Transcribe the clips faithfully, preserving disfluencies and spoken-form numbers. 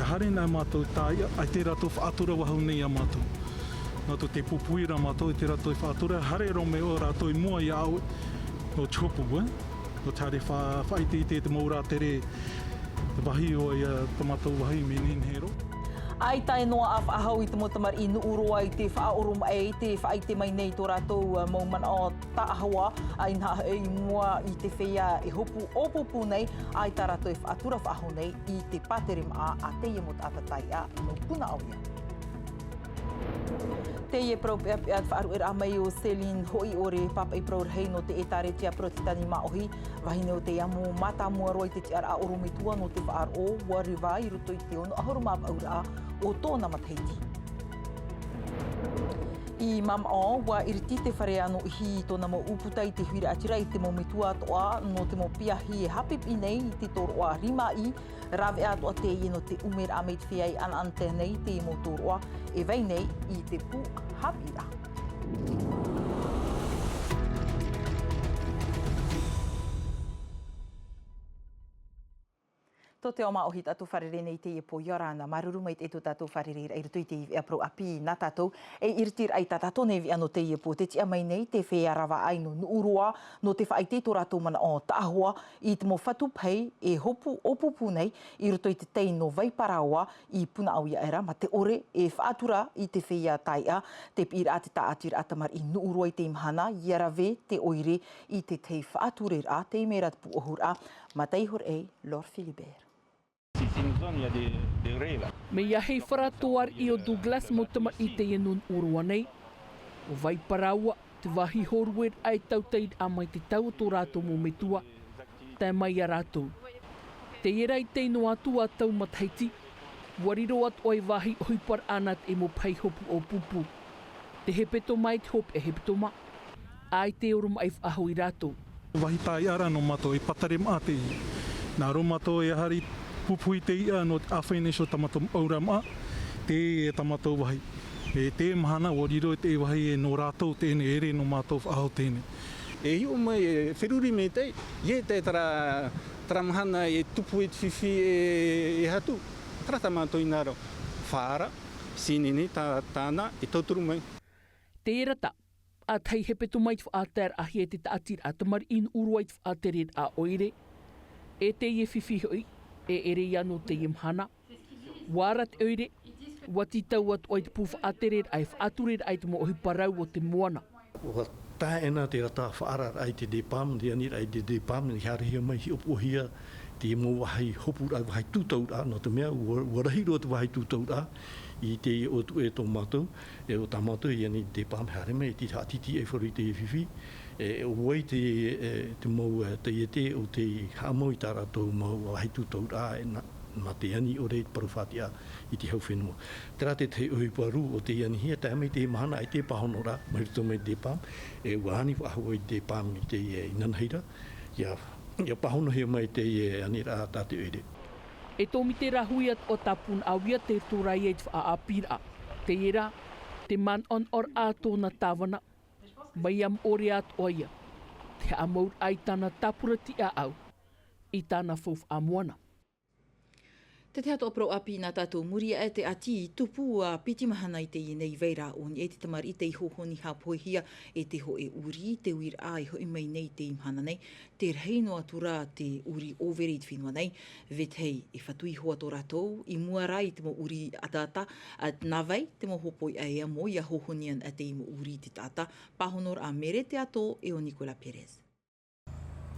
Haere nei mātou i te tāiʻa, ʻaita rātou faʻatura faʻahou nei iā mātou. Nō te pūpū ra mātou, ʻaita rātou faʻatura, haere roa mai ʻo rātou i mua iā ʻoe, nō te hopu, ē? Nō te haere fa-, faʻaʻiteʻite i te mau rātere, te vāhi ʻo ia, tā mātou vāhi mea nehenehe roa. ʻAita e noaʻa faʻahou i te mau tamariʻi nuʻu roa i te faʻaʻoromaʻi, i te faʻaʻite mai nei tō rātou mau manaʻo taʻahoa, ʻaita hoʻi i mua i te feiā e hopu ʻōpūpū nei, ʻaita rātou e faʻatura faʻahou nei i te pāteremaʻa a teie mau taʻata tāiʻa nō Punaʻauia. Teie parau peʻapeʻa te faʻaruʻeraʻa mai o Céline Hoʻiʻore, pāpaʻi parau rahi nō te ʻĒtārētia Porotetani Māʻohi, vahine o te amo mātāmua roa i te tiʻaraʻa ʻorometua nō te faʻaroʻo, ʻua riva i roto i te ono ʻahuru mā vaʻu raʻa o tōna matahiti. I Mamaʻo, ʻua iriti te fare a Nōʻihi i tōna mau ʻūputa i te huiraʻatira i te mau metua atoʻa nō te mau piahi e haʻapiʻipiʻi nei i te tōroʻa rimaʻī, rāveʻa atoʻa teie nō te ʻumeraʻa mai te feiā e ʻanaʻanatae nei i te mau tōroʻa e vai nei i te pū haʻapiʻiraʻa. Tō te ao māʻohi tātou fārerei nei i teie pō, ʻia ora na, māuruuru maitaʻi tō tātou fārereiraʻa i roto i te veʻa parau ʻāpī nā tātou, e iritiraʻa i tā tātou nei veʻa nō teie pō, tē tiʻa mai nei te feiā ravaʻai nō Nuʻuroa, nō te faʻaʻite i tō rātou manaʻo taʻahoa i te mau fatu pahi e hopu ʻōpūpū nei i roto i te tai nō Vaiparaoa i Punaʻauia aʻera, mā te ʻore e faʻatura i te feiā tāiʻa. Te piʻiraʻa te tāʻatiraʻa tamariʻi Nuʻuroa i teie mahana, ʻia rave te ʻoire i te tahi faʻatureraʻa, teie mea rā te pūʻohuraʻa, mā te iho raʻi, Laure Philibert. Ici, c'est une zone, il y a des, des raies, là. Mea hei fare atoʻa riʻi o Douglas mau tamariʻi i teie nō Nuʻuroa nei. ʻO Vaiparaoa te vāhi hōrueraʻa e tauturu mai te tau o tō rātou mau metua, tae mai iā rātou. Teie rā i teie noa atu ā tau matahiti, ʻua riro atoʻa i vāhi ʻohiparaʻa nā te mau pahi hopu ʻōpūpū. Te hepetoma i te hopeʻa hepetoma, ʻaita e oromaʻi faʻahou ia rātou. Vāhi tāiʻa rā nō mātou, e pāteremaʻa teie. Nā roto mātou e haere pūpū i te iʻa nō te ʻāfaʻi nei iho tā mātou mau auramaʻa, teie tā mātou vāhi. E teie mahana, ʻua riro teie vāhi e nō rātou teie nei, e ʻere nō mātou faʻahou teie nei. E hiʻo mai, e feruri maitaʻi, ʻia ʻite terā, terā mahana e tupu ai te fifi e, e hatu, terā tā mātou hinaʻaro. Faʻaara, sīnini, tā, tāna, e tauturu mai. Terā tā, ʻa tahi hepetoma i te faʻataeraʻahia e te tāʻatiraʻa tamariʻi Nuʻuroa i te faʻatereraʻa ʻoire. E teie fifi hoʻi, e ʻere ia nō teie mahana. ʻUa ara te ʻoire, ʻua tītau atoʻa i te pū faʻatereraʻa e faʻatureraʻa i te mau ʻohipa rau o te moana. ʻUa tae na terā tā faʻaararaʻa i te DEPAM, te aniraʻa i te DEPAM, i haerehia mai, hiʻopoʻohia te mau vāhi hopuraʻa, vāhi tūtauraʻa, nō te mea, ʻua, ʻua rahi roa te vāhi tūtauraʻa i teie ʻōtuʻe tō mātou, e ʻo tā mātou i ani DEPAM e haere mai, e tītau haʻatītīʻaifaro i teie fifi, e, ʻo vai te, e, te mau, e, taiete ʻo tei haʻamau i tā rātou mau vāhi tūtauraʻa, e, nā, nā te ani ʻore i te parau faʻatiʻa i te hau fenua. Terā te tahi ʻohipa rū o tei anihia, tae mai i teie mahana, ʻaita e pāhono ra, mai roto mai DEPAM, e ʻua ani faʻahou ai DEPAM i teie, e, inanahi ra, ʻia, ʻia pāhonohia mai teie, e, aniraʻa tā te ʻoire. E tōmite rāhui atoʻa tā Punaʻauia tei roto ra ia i te faʻaʻāpīraʻa. Teie rā, te manaʻonaʻoraʻa a tōna tāvana, mai iā Moʻorea atoʻa ia, te haʻamauraʻa i tāna tāpura tiʻaʻau i tāna faufaʻa moana. Te tahi atoʻa parau ʻāpī nā tātou, muri aʻe te ʻati i tupu ā piti mahana i teie nei, vai ra ʻō niʻa i te tamariʻi tei hōhoni haʻapohehia e te hōʻē ʻurī, te uiraʻa i hoʻi mai nei i teie mahana nei, te rahi noa atu ra te ʻurī ʻōvere i te fenua nei, vetahi e fatu iho ā tō rātou, i mua rā i te mau ʻurī ʻataʻata, ā, nā vai te mau hōpoiʻa e amo ʻia hōhoni anaʻe teie mau ʻurī i te taʻata, pāhonoraʻa a Mere Teato e ʻo Nicolas Perez.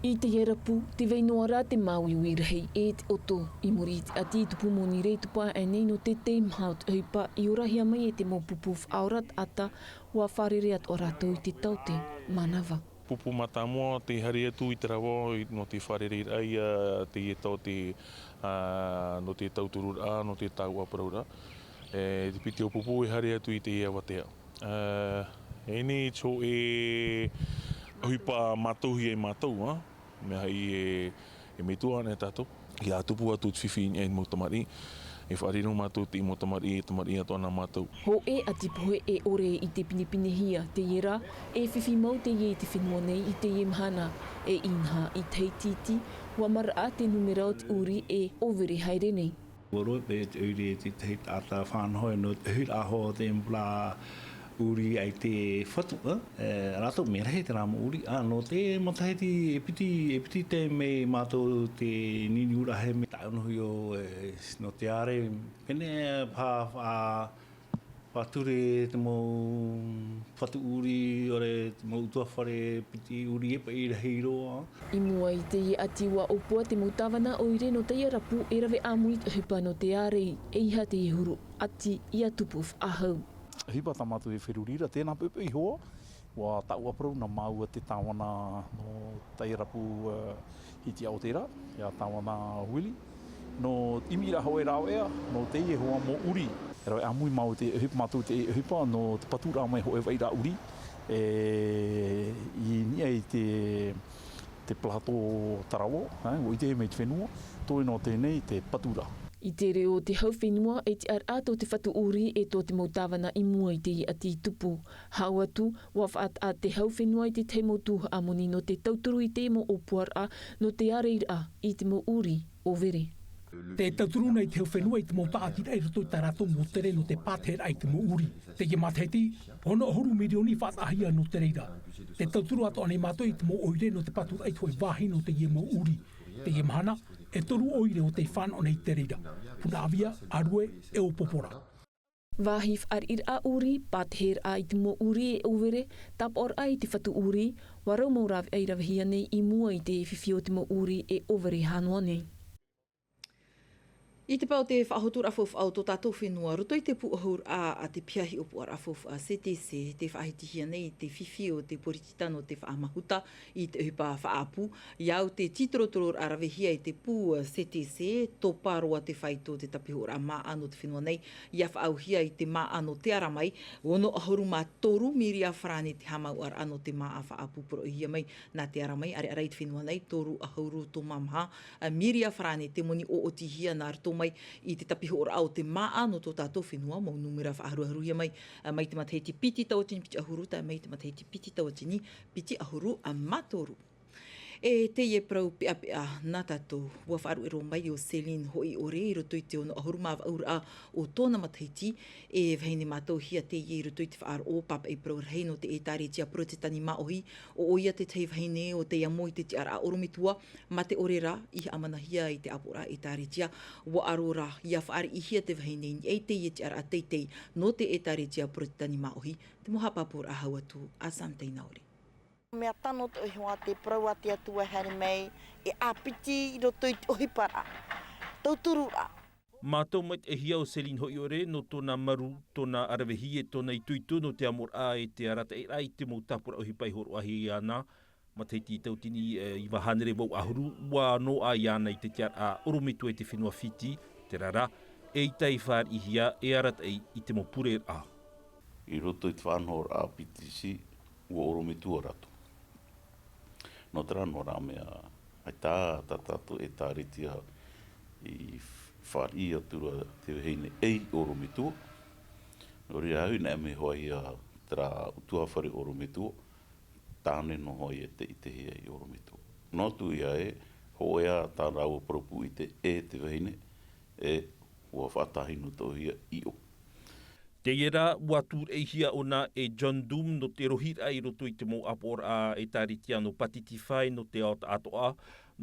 I teie rapu, tē vai noa ra te māuiui rahi e te ʻoto, i muri i te ʻati i tupu moni ra i tupu aʻe nei nō te teimaha o te ʻohipa i orahia mai e te mau pupu faʻaora taʻata, ʻua fārerei atoʻa rātou i te taote mānava. Pupu mātāmua tei haere atu i te rava i, nō te fārereiraʻa ia teie taote, ā, nō te tautururaʻa, nō te tāuʻaparauraʻa. E, te piti o pupu e haere atu i teie avatea. Ā, e nei te hōʻē ʻohipa mātauhia e mātou, ā, mea haʻi e, e metua anaʻe tātou. ʻIa tupu atu te fifi i niʻa i te mau tamariʻi, e faʻariro mātou i te mau tamariʻi, e tamariʻi atoʻa nā mātou. Hōʻē ʻati pohe e ʻore i te pinepinehia, teie rā, e fifi mau teie i te fenua nei i teie mahana, e inaha i te hei tītī, ʻua maraʻa te nūmera o te ʻurī e ʻōvere haere nei. Ua roa paʻi te ʻoire i te tahi taʻata fānaho e nō te ʻohiraʻa hoʻi te ʻemipara ʻuri ai te fatu, ā, e, rātou mea rahi te rā mau ʻuri, ā, nō te matahiti e piti, e piti taime mātou te niniuraʻa he mea tāʻu noho io, e, nō te ārai, pēnei pā, pā, pā ture te mau fatu ʻuri, ʻore te mau ʻutuāfare piti ʻuri e paʻi rahi roa. I mua i teie ʻati ua ʻōpua te mau tāvana ʻoire nō teie rapu e rave ʻāmui te ʻohipa nō te ārai, ʻeiaha teie huru ʻati ʻia tupu faʻahou. ʻOhipa tā mātou e feruri ra, tēnā poʻipoʻi iho ā, ua tāʻu ʻāparau nā māua te tāvana nō teie rapu, ā, Hiti Aotera, ʻia tāvana Willie. Nō ʻimiraʻa hoʻi e rāveʻa, nō teie hoʻi mau ʻuri. E rave ʻāmui māua te ʻohipa, mātou te ʻohipa, nō te paturaʻa mai hoʻi e vairaʻa ʻuri. E, i niʻa i te, te plateau Tarawa, ā, ʻua ʻite mai te fenua, toe noa teie nei te paturaʻa. I te reo o te hau fenua, e tiʻaraʻa tō te fatu ʻuri e tō te mau tāvana i mua i teie ʻati i tupu. Hau atu, ua faʻataʻa te hau fenua i te tahi mau tuhaʻa moni nō te tauturu i te mau ʻōpuaraʻa, nō te ārairaʻa i te mau ʻuri ʻōvere. Tē tauturu nei te hau fenua i te mau tāʻatiraʻa i roto i tā rātou mau tere nō te pāteheraʻa i te mau ʻuri. Teie matahiti, ono ʻahuru mirioni faʻataʻahia nō te reira. Tē tauturu atoʻa nei mātou i te mau ʻoire nō te paturaʻa i te hōʻē vāhi nō teie mau ʻuri. Teie mahana, e toru ʻoire ʻo tē fānaʻo nei i te reira. Punaʻauia, ʻĀrue, e ʻŌpōpōra. Vāhi fāriʻiraʻa ʻuri, pāteheraʻa i te mau ʻuri e ʻōvere, tāpaʻoraʻa i te fatu ʻuri, ua rau mau rāveʻa i ravehia nei i mua i te fifi o te mau ʻuri e ʻōvere hā noa nei. I te pae o te faʻahoturaʻa faufaʻa o tō tātou fenua, roto i te pūʻohuraʻa a te piahi ʻōpuaraʻa faufaʻa C T C, tē faʻahitihia nei te fifi o te poritita nō te faʻamahuta i te ʻohipa faʻaʻapu. ʻIa au te tītorotororaʻa ravehia i te pū C T C, topa roa te faito o te tāpihoraʻa māʻa nō te fenua nei, ʻia faʻaauhia i te māʻa nō te ara mai, ono ʻahuru mā toru miria farāne te haʻamāuʻaraʻa nō te māʻa faʻaʻapu poroʻihia mai nā te ara mai, ʻareʻa rā i te fenua nei, toru ʻahuru tōmā maha miria farāne te moni ʻoʻotihia nā roto mai i te tāpihoraʻa o te māʻa nō tō tātou fenua, mau nūmera faʻaharuharuhia mai, mai te matahiti piti tauatini piti ʻahuru, tae mai te matahiti piti tauatini piti ʻahuru mā toru. E teie parau peʻapeʻa nā tātou, ua faʻaruʻe roa mai ʻo Céline Hoʻiʻore i roto i te ono ʻahuru mā vaʻuraʻa o tōna matahiti, e vahine mātauhia teie i roto i te faʻaroʻo pāpaʻi parau rahi nō te ʻĒtārētia Porotetani māʻohi, ʻo ʻoia te tahi vahine o tei amo i te tiʻaraʻa ʻorometua, mā te ʻore rā, i haʻamanahia i te ʻāpoʻoraʻa ʻĒtārētia, ua ʻaro rā, ʻia fāriʻihia te vahine i niʻa i teie tiʻaraʻa teitei nō te ʻĒtārētia Porotetani māʻohi, te mau haʻapāpūraʻa hau atu a Sam Teinaore. Mea tano tō iho ā te parau a te Atua e haere mai, e ʻāpiti i roto i te ʻohiparaʻa. Tauturu rā. Mātou maitaʻihia ʻo Céline Hoʻiʻore, nō tōna maru, tōna aravihi e tōna itoito nō te amoraʻa e te arataʻiraʻa i te mau tāpura ʻohipa i hōroʻahia iāna. Matahiti tauatini, e, iva hānere vaʻu ʻahuru, ua noaʻa iāna i te tiʻaraʻa ʻorometua i te fenua Fiti, terā rā, eʻita i fāriʻihia e arataʻi i te mau pureraʻa. I roto i te faʻanahoraʻa a P T C, ua ʻorometua rātou. Nō terā noa rā mea, ʻaita tā tātou ʻĒtārētia i fāriʻi atu ra te vahine ei ʻorometua. Nō reira, ʻaore rā mea hoʻi ia terā ʻutuāfare ʻorometua, tāne noa hoʻi e te ʻitehia i ʻorometua. Noa atu ia ē, hōʻē ā tā rāua parau pūʻite e te vahine, e ua faʻatahi noa tōhia ʻiʻo. Teie rā, ua tūreʻihia ʻōna e John Doom nō te rohiraʻa i roto i te mau ʻāpoʻoraʻa ʻĒtārētia nō Pātitifā nō te ao taʻatoʻa,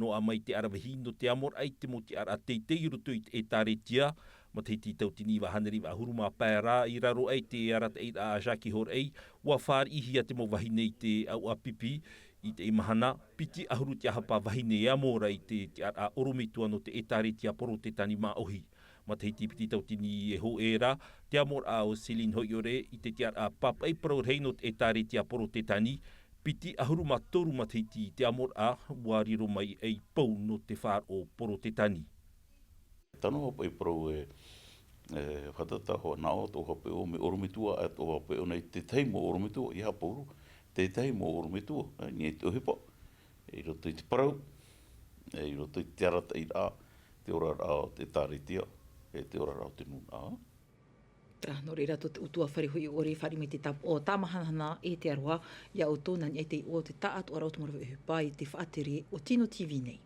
noaʻa mai te aravihi nō te amoraʻa i te mau tiʻaraʻa teitei i roto i te ʻĒtārētia. Matahiti tauatini iva hānere iva ʻahuru mā pae rā, i raro aʻe i te arataʻiraʻa a Jackie Horaʻi, ua fāriʻihia te mau vahine i te ʻauʻa pipi, i teie mahana, piti ʻahuru te ʻahapa vahine e amo ra i te tiʻaraʻa ʻorometua nō te ʻĒtārētia Porotetani māʻohi. Matahiti piti tauatini e hōʻē rā, te amoraʻa ʻo Céline Hoʻiʻore i te tiʻaraʻa pāpaʻi parau rahi nō te ʻĒtārētia Porotetani, piti ʻahuru mā toru matahiti i te amoraʻa, ua riro mai ei pou nō te faʻaroʻo Porotetani. Tano haʻapaʻo i parau e, e, fātata hoʻi nā ʻō tō haʻapaʻo mea ʻorometua, ʻaita tō haʻapaʻo nei te tahi mau ʻorometua, ʻeiaha pauro, te tahi mau ʻorometua, e, i niʻa i te ʻohipa, i roto i te parau, e, i roto i te arataʻiraʻa, te oraraʻa o te ʻĒtārētia, e te oraraʻa o te nūnaʻa. Terā, nō reira tō te ʻutuāfare Hoʻiʻore fāriʻi mai te tāpaʻo tāmahanahana e te aroha, ia ʻoutou nā niʻa i te iʻoa o te taʻatoʻaraʻa o te mau rave ʻohipa i te faʻatere o Tino T V nei.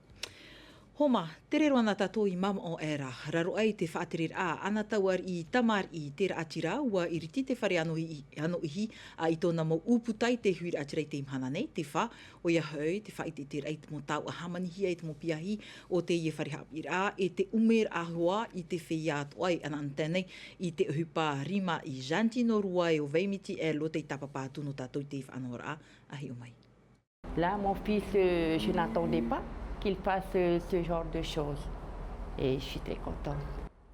Homa, tere roa na tātou i mamaʻo aʻera, raro aʻe i te faʻatereraʻa a nā taua riʻi tamariʻi i te raʻatira, ʻua iriti te fare ʻanoʻihi, ʻanoʻihi, ā, i tōna mau ʻūputa i te huiraʻatira i teie mahana nei, te fā, ʻoia hoʻi, te faʻaʻiteʻiteraʻa i te mau tauʻa hāmanihia e te mau piahi o teie fare haʻapiʻiraʻa, e te ʻumeraʻa hoʻi i te feiā atoʻa e ʻanaʻanatae nei i te ʻohipa rima i Jantino Ruae o Vaimiti e lo te tāpapa atu nō tātou i te faʻanahoraʻa a hiʻo mai. Là, mon fils, euh, je n'attendais pas qu'il fasse, euh, ce genre de choses. Et je suis très contente.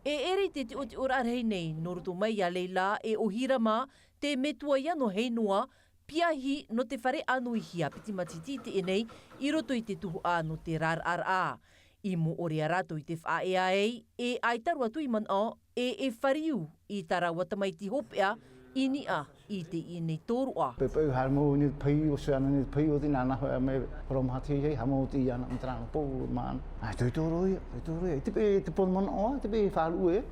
E ʻere i te tiʻotiʻoraʻa rahi nei, nō roto mai iā Leila e ʻo Hirama, te metua ia nō Heinoa, piahi nō te fare ʻanoʻihi a Piti Matiti i teie nei, i roto i te tuhaʻa nō te raraʻaraʻa. I mōʻorea rātou i te faʻaea ai, e ʻaita roa atu i manaʻo, e, e fāriu i tā rāua tamaiti hopeʻa i niʻa i teie nei tōroʻa. Pepe, haere mau nei te pahi, ʻosi ana nei te pahi, ʻo tē nā nā hoʻi mai, parau maha te hei, haere mau te iana, mai te rā nō pō, māna. Ā, toi tōroʻa ia, toi tōroʻa ia. Te pe, te pō manaʻo, te pe fāriu e.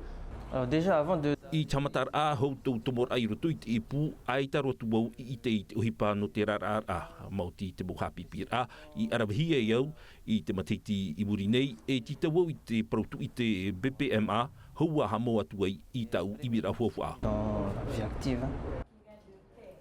Alors déjà, avant de I te haʻamataraʻa hou tō te tomoraʻa i roto i te ʻīpū, ʻaita roa atu vau i ʻite i te ʻohipa nō te raraʻaraʻa, maoti te mau haʻapiʻiraʻa, i ʻaravehia ai au, i te matahiti i muri nei, e tītau au i te parau tuʻi te B P M A, hou ʻa haʻamau atu ai i tāʻu ʻimiraʻa huahuaʻa. Dans la vie active, hein.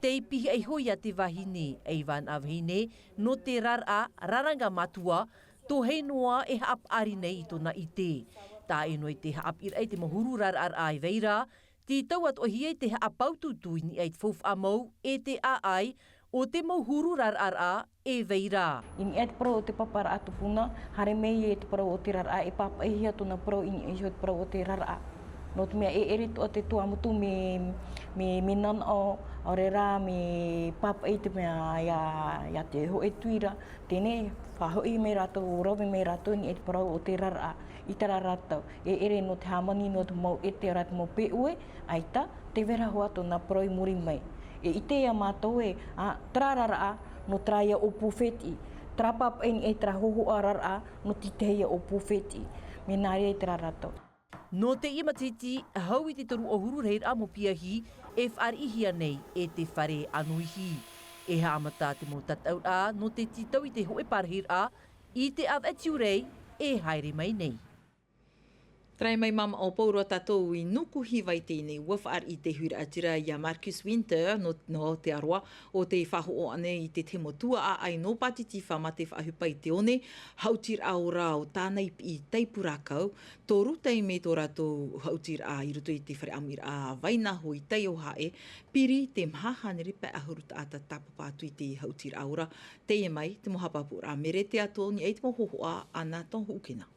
Tei pihaʻi iho ia te vahine, ei vānaʻa vahine, nō te raraʻa, raranga matua, tō Heinoa e haʻapaʻari nei i tōna ʻite. Tae noa i te haʻapiʻiraʻa i te mau huru raraʻaraʻa e vai ra, tītau atoʻa hia i te haʻapāutuutu i niʻa i te faufaʻa mau e te ʻāʻai o te mau huru raraʻaraʻa e vai ra. I niʻa i te parau o te paparaʻa tupuna, haere mai e te parau o te raraʻa, e pāpaʻihia tōna parau i niʻa iho i te parau o te raraʻa. Nō te mea e ʻere atoʻa te tuamotu mea, mea, mea nanaʻo, ʻaore rā mea pāpaʻi te mea ia, ia te hōʻē tuira. Teie nei, faʻahoʻi mai rātou, rave mai rātou i niʻa i te parau o te raraʻa, i terā ra tau. E ʻere nō te hāmani, nō te mau ʻētē, ʻaore rā te mau pēʻue, ʻaita, tē vai ra hoʻi tōna parau i muri mai. E ʻite ia mātou ē, ā, terā raraʻa, nō terā ia ʻōpū fētiʻi. Terā pāpaʻi i niʻa i terā hōhoʻa raraʻa, nō te tahi ia ʻōpū fētiʻi. Mea nā reira i terā ra tau. Nō teie matahiti, hau i te toru ʻahuru rahiraʻa mau piahi e fāriʻihia nei e te fare ʻanoʻihi. E haʻamata te mau tataʻuraʻa nō te tītau i te hōʻē parahiraʻa i te ʻāvaʻe tiurai e haere mai nei. Tae mai māmā o Pauro tātou i Nukuhiva i teie nei, ʻua fāriʻi te huiraʻatira ia Marcus Winter nō, nō Aotearoa, ʻo tē faʻahoʻo anaʻe i te tahi mau tuaʻaʻai nō Pātitifa mā te faʻaʻohipa i te one haʻutiraʻa ora o tāna i piʻi taipura rākau, toru taime tō rātou haʻutiraʻa i roto i te fare ʻāmuiraʻa Vainaho i Taiohae, piri te maha hānere pae ʻahuru taʻata tāpapa atu i te haʻutiraʻa ora. Teie mai, te mau haʻapāpūraʻa Merete Atoʻoni, ʻe te mau hōhoʻa a Nathan Hukena.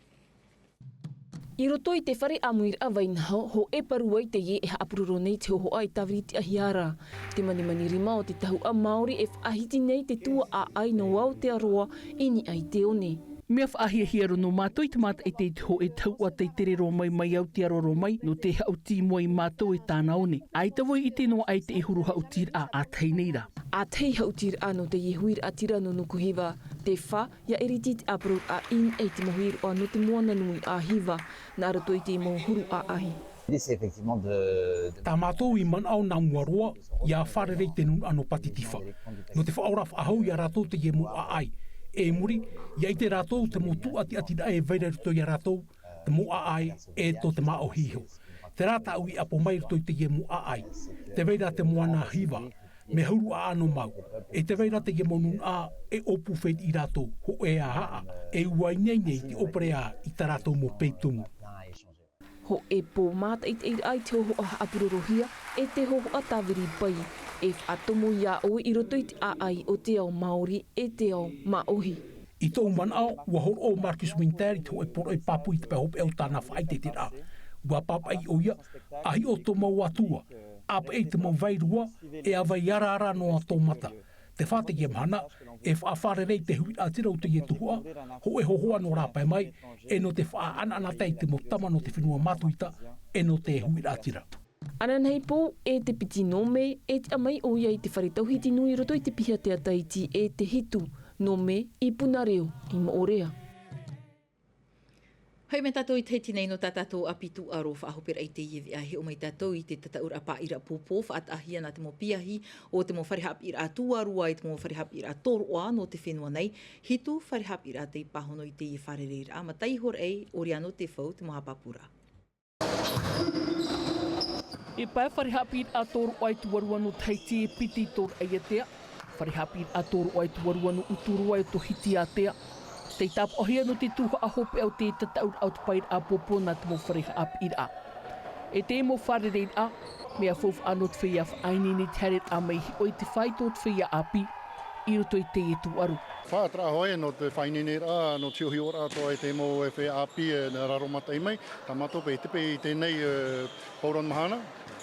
I roto i te fare ʻāmuiraʻa Vainaho, hōʻē parau ai teie e haʻapuroro nei te hōhoʻa e tāviri tiʻahia ra. Te manimani rima o te tahuʻa Māori e faʻahiti nei te tuaʻaʻai nō Aotearoa i niʻa i te one. Mea faʻahiahia roa nō mātou i te mātaʻitaʻi i te hōʻē tahuʻa tei tere roa mai mai Aotearoa roa mai, nō te haʻuti i mua ia mātou e tāna one. ʻAita vau i ʻite noa aʻe i te huru haʻutiraʻa ʻātahi nei rā. ʻĀtahi haʻutiraʻa nō teie huiraʻatira nō Nukuhiva, te fā, ia iriti te ʻāparuraʻa i niʻa i te mau hiroʻa nō te moana nui a Hiva, nā roto i te mau huru ʻāʻahi. L'idée, c'est effectivement de, de Tā mātou i manaʻo nā mua roa, ia fārerei te nūnaʻa nō Pātitifa. Nō te faʻaora faʻahou ia rātou teie mau ʻāʻai. E muri, ia ʻite rātou te mau tūʻatiʻatiraʻa e vai ra i roto ia rātou, te mau ʻāʻai, e tō te māʻohi iho. Terā tāʻu i ʻapo mai i roto i teie mau ʻāʻai. Tē vai ra te moana Hiva, mea huru ʻāʻano mau. E tē vai ra teie mau nūnaʻa e ʻōpū fētiʻi rātou, hōʻē ā haʻa, e ua ineine i te ʻōpereʻa i tā rātou mau peitumu. Hōʻē pō mātaʻitaʻiraʻa i te hōhoʻa haʻapurorohia, e te hōhoʻa tāviri pai, e faʻatomo ia ʻoe i roto i te ʻāʻai o te ao Māori, e te ao māʻohi. I tōʻu manaʻo, ʻua hōroʻa ʻo Marcus Winter i te hōʻē poroʻi pāpū i te pae hopeʻa o tāna faʻaʻiteʻiteraʻa. ʻUa pāpaʻi ʻoia, ʻa hiʻo tō mau atua, ʻāpeʻe i te mau vairua, e ʻa vai araara noa tō mata. Te fā teie mahana, e faʻafārerei te huiraʻatira o teie tuhaʻa, hōʻē hōhoʻa nō rāpae mai, e nō te faʻaʻanaʻanatae i te mau tama nō te fenua Matuita, e nō te huiraʻatira. Ananahi pō, e te piti nō Mē, e tiʻa mai ʻoia i te fare tauhiti nui i roto i te piha teata iti e te hitu nō Mē i Punareo, i Moʻorea. Haere mai tātou i te hiti nei nō tā tātou ʻāpī tūʻaro faʻahoperaʻa i teie veʻa. E hiʻo mai tātou i te tataʻuraʻa pāʻiraʻa pōpō faʻataʻahia nā te mau piahi o te mau fare haʻapiʻiraʻa tuarua i te mau fare haʻapiʻiraʻa toroʻa nō te fenua nei. Hitu fare haʻapiʻiraʻa tei pāhono i teie fārereiraʻa, mā taʻi iho rā ʻore anō te fau te mau haʻapāpūraʻa. E pae fare haʻapiʻiraʻa toroʻa e tuarua nō Tahiti e piti i Tōraiatea. Fare haʻapiʻiraʻa toroʻa e tuarua nō Uturoa e Tahiti ātea. Tei tāpaʻohia nō te tuhaʻa hopeʻa o te tataʻuraʻa o te paeraʻa pōpō nā te mau fare haʻapiʻiraʻa. E te mau fārereiraʻa, mea faufaʻa nō te feiā faʻaineine i te haereraʻa mai hiʻo i te fāito o te feiā ʻāpī i roto i teie tūʻaro. Faʻaʻiteraʻa hoʻi nō te faʻaineineraʻa, nō te hiʻohiʻoraʻa atoʻa i te mau e feiā ʻāpī e raro mataʻi mai, tā mātou paʻi i teie nei, e, pauroa mahana.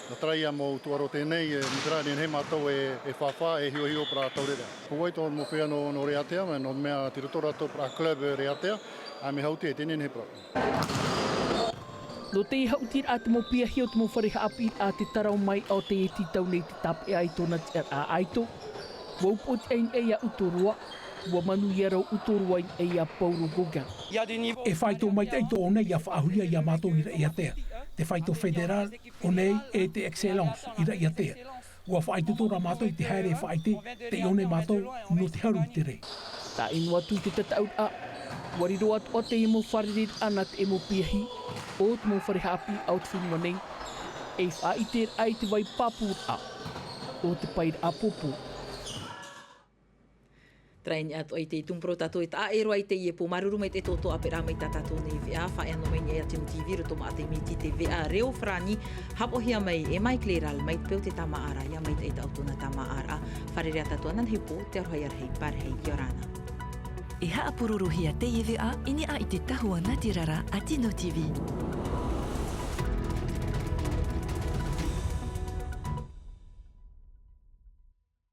Nō te reira mau tūʻaro teie nei, e, nō te reira nehenehe mātou e, e fāfā, e hiʻohiʻo parau taureʻareʻa. Hou ai tō mau feiā nō, nō Raʻiātea, nō te mea tei roto rātou parau club Raʻiātea, ʻa mea hau te, teie nei parau. Nō te haʻutiraʻa te mau piahi o te mau fare haʻapiʻiraʻa te tarau mai o te tītau nei te tāpeʻa i tōna tiʻaraʻa ʻaito. Ua upoʻo te ʻaini ʻē iā Uturoa, ua manuia rā Uturoa i niʻa iā Pauro Gauguin. E fāito maitaʻi tō ʻō nei ʻia faʻahuia iā mātou i Raʻiātea, te fāito fédéral, ʻō nei e te excellence i Raʻiātea. Ua faʻaitoito rā mātou i te haere e faʻaʻite, tei ʻō nei mātou nō te haru i te rē. Tae noa atu i te tataʻuraʻa, ua riro atoʻa teie mau fārereiraʻa nā te mau piahi o te mau fare haʻapiʻiraʻa o te fenua nei, e faʻaʻiteraʻa i te vai pāpūraʻa o te paeraʻa pōpō. Terā i niʻa atoʻa i te tumu parau tātou e taʻa ʻē roa i teie pō. Māuruuru maitaʻi tō ʻoe ʻāpeʻeraʻa mai tā tātou nei veʻa, faʻaea noa mai nei iā Tino TV roto maʻa te miti te veʻa reo farāni, haʻapaʻohia mai e Mike Leral mai te peu o te tāmāʻaraʻa, ʻia maitaʻi tā ʻoutou nā tāmāʻaraʻa. Fārerei ā tātou ananahi pō, te aroha ʻia rahi, pārahi, ʻia ora na. E haʻapurorohia teie veʻa i niʻa i te tahua nātirara a Tino TV.